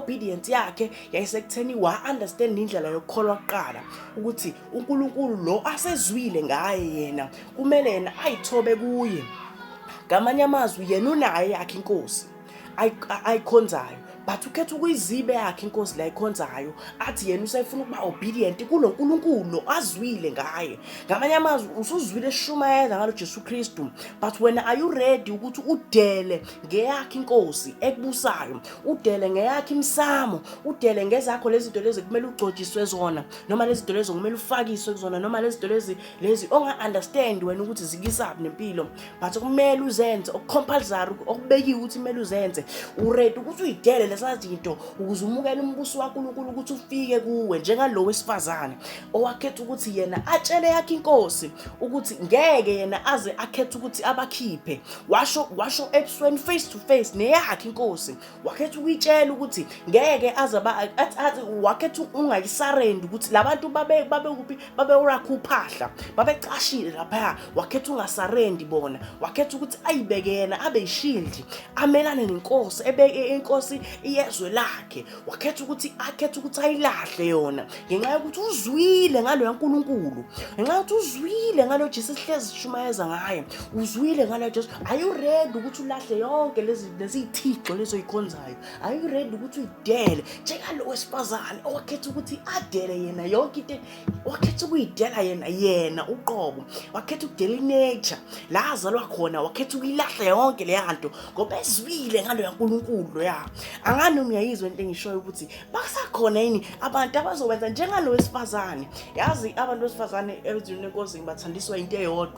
I-obedience yakhe yayisekutheni wa-understand indlela yokukholwa kuqala, ukuthi uNkulunkulu lo asezwile ngaye yena kumele yena ayithobe kuye. Ngamanye amazwi, yena unayo yakhe inkosi ayikhonzayo, but ukhetha ukuyizibe yakhe inkosi la ayikhonzayo, athi yena usefuna ukuba obedient kulo nkulunkulu lo azwile ngaye. Ngamanye amazwi, usuzwile eshumayela ngalo Jesu Kristu, but wena are you ready ukuthi udele ngeyakhe inkosi ekubusayo, udele ngeyakhe imsamo, udele ngezakho lezi zinto lezi kumele ugcotshiswe zona, noma lezi zinto lezi kumele ufakiswe kuzona, noma lezi zinto lezi onga-understand wena ukuthi zikisaphi nempilo, but kumele uzenze, okucompulsory, okubekiwe ukuthi kumele uzenze? Uready ukuthi uyidele leza zinto ukuze umukele umbuso waNkulunkulu ukuthi ufike kuwe, njengalo wesifazane owakhetha ukuthi yena atshele yakhe inkosi ukuthi ngeke yena aze akhethe ukuthi abakhiphe? Washo ebusweni, face to face neyakhe inkosi, wakhetha ukuyitshela ukuthi ngeke aze athi wakhetha ungayisurrender, ukuthi labantu babe kuphi, babe urakha uphahla, babecashile laphaya. Wakhetha ungasurrendi bona, wakhetha ukuthi ayibeke yena abe yishield, amelane nenkosi, ebeke inkosi iyezwe lakhe. Wakhetha ukuthi akhetha ukuthi ayilahle yona ngenxa yokuthi uzwile ngalo yaNkulunkulu, ngenxa yokuthi uzwile ngalo Jesu sihlezi sishumayeza ngaye, uzwile ngalo Jesu. Are you ready ukuthi ulahle yonke lezi thixo lezo oyikhonzayo? Are you ready ukuthi uyidele njengalo wesifazane owakhetha ukuthi adele yena yonke into? Wakhetha ukuyidela yena uqobo, wakhetha ukudela inature la azalwa khona, wakhetha ukuyilahla yonke leya nto ngoba ezwile ngalo yaNkulunkulu ya. Angani noma uyayizwa into engishoyo, ukuthi basakhona yini abantu abazowenza njengalo wesifazane? Yazi, abantu besifazane ezwini lenkosi ngibathandiswa into eyodwa.